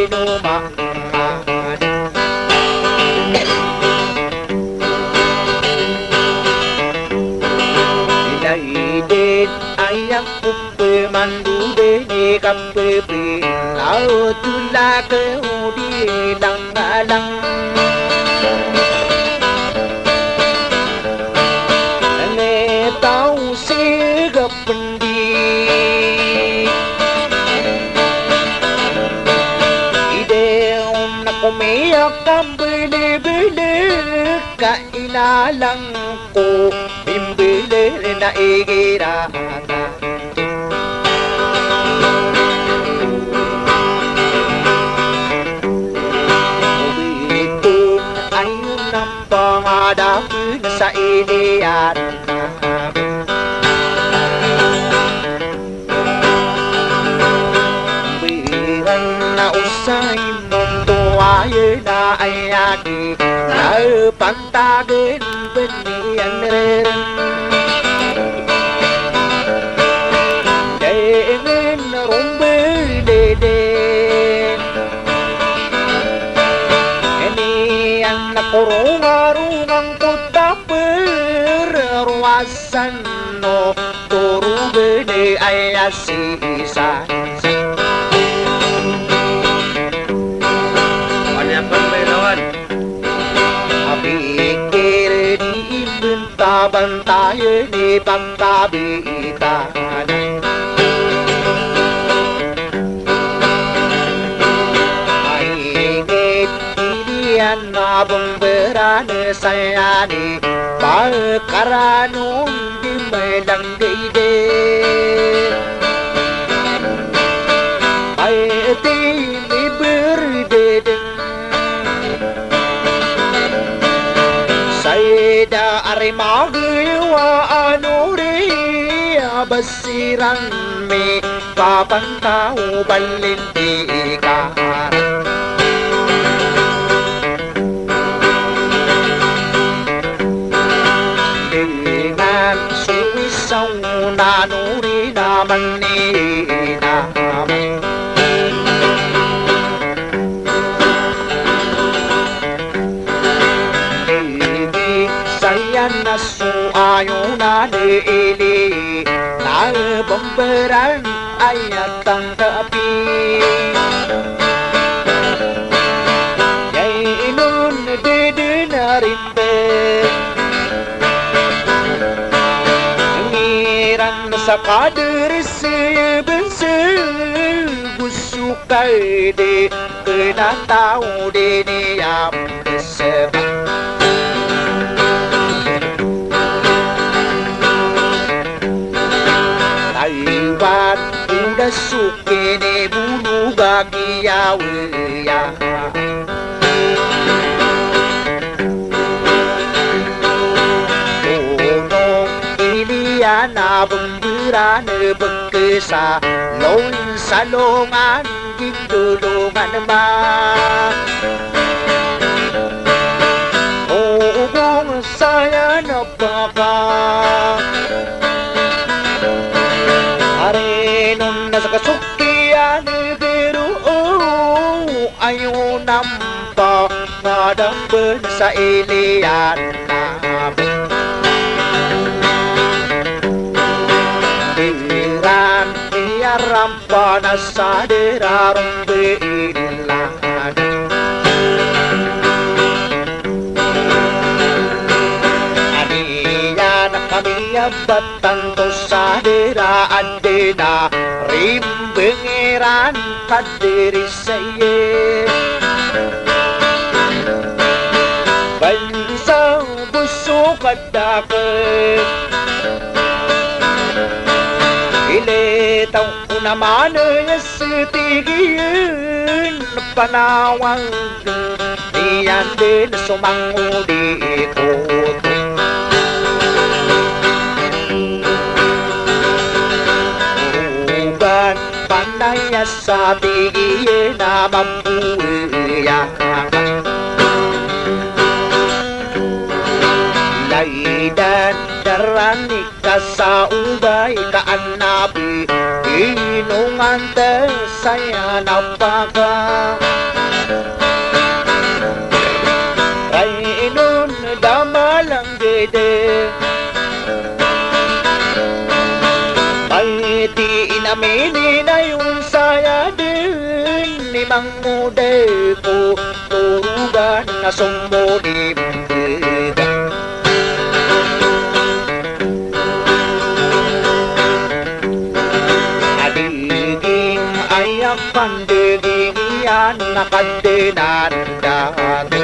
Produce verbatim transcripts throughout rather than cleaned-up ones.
Ino ma, ma, ilay den aya ko pemando den i kapepe, law tolak o di langalang. Ngetaw si gapendi, ide on ako miyakambelebele ka inalang ko mimbele na igira. Ito ayon a pangadapen sa iliyan. Biran na osay monto ayen a ayagi, na pantagen beniyan reren. Dengen rombeleden. Eniyan na korongarongan ko taper roasan no toroben aya sisa. Wani apan may lawan. Apikir di imbentabantayan i pangkabitan. Ay, ingit iliyan a bemberan saya ni pakaran on di melanggay de. Ay, ti miberdeden. Sayda ari magiwa anori abas siran mi papantaw balintika. Dengan suwisaw na nori naman ni naman. Ibig saya na so ayonan ili na bemberan aya tangkapi. Yainon deden a rimbe. Ngiran sa kader sebensebos so kade kena taw deni a meseba. Taiwan oda so kene bono gagi a weya. Kono iliyan a bemberan bekesa lon salongan gintolongan ma. Ogong saya na paka. Ari non na saka sokiyan gero ayo nampa ngadamben sa iliyan na. Biran iyaram panasa dera rombe ilan. Aniyan kami a batan to sa dera adena rimbengeran kadiri seye. Bansa boso kadake. Ile taw Ona manaya setigiyan panawag iyan den so mangodi koto. Oban panaya satigiyan a mambo iyan. Laidan darani Kasaobay ka a nabi, inongan ta saya na paka. Mo di ko torogan na somonimbega. A deging aya pandeging iyan na kadenan dati.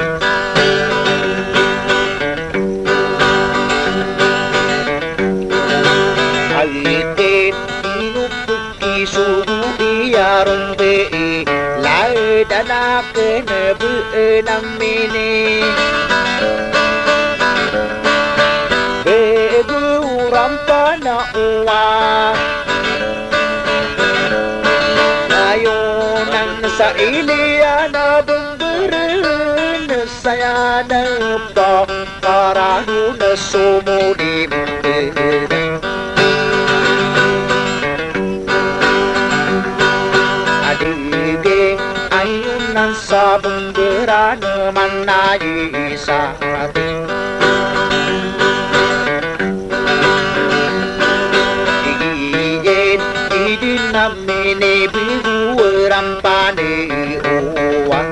Ay, tin, ino pkisogo iyan ron bai lad anak na bnamini. Bego rampan a owa. Ayonan sa iliyan a bmbren saya na pa karano na somonimbega. A deging ayonan sa bmberan man a isa. Igiyen i di na minibigo rampan i owa.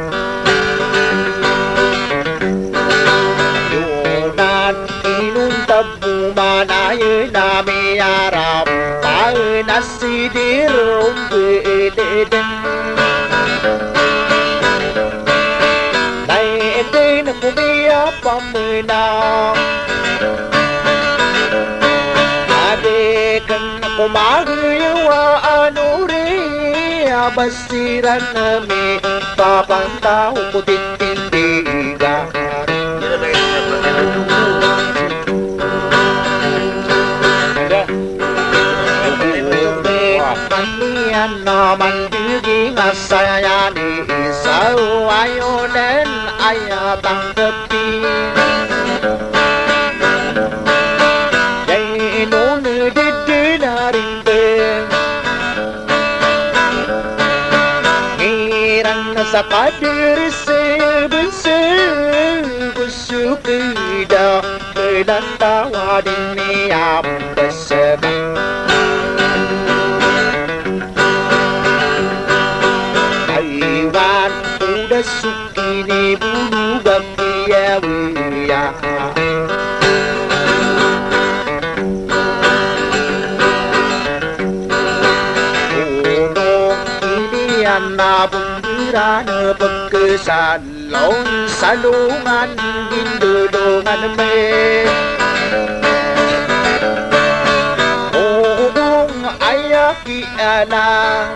Yonan inonta bo man ayen a miyarampan a sidir o mbeleden. Laiden ko miyapamena. Adiken ko magiyawa a nori a basiran mi papantaw ko titindigan. Kaniyan a mandeging a saya ni isa o ayonen aya tangkepi. Dai non dedena rimben. Ngiran sa kadir sebesebes keda Belan tawa di miyambesebang. Kaiwan o da so kinibolog a kiyawiya. Ono iniyan a bomberan a pekesal Lon sa longan gindolongan me. Ogong aya kiyalang.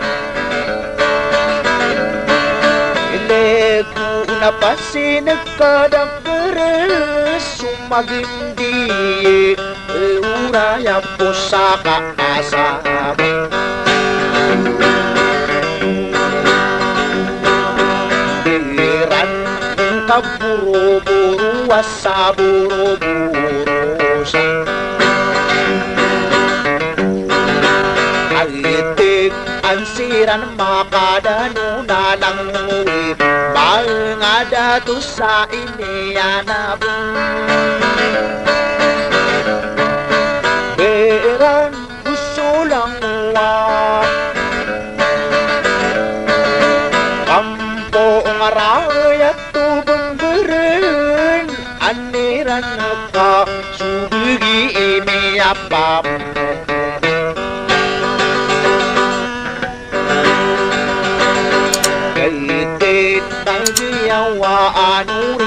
Ilego na pasineg ka da keres so magindi. Ora ya posaka asaba. Diran ka boroboro asa boroboro sa. Alitik an siran makadano na langowi. Mangada to sa ini anabo. Beran Usulang wa kampo ngaraya to bemberen aniran ka subegi ini apam. Kaitit ang diyawa ano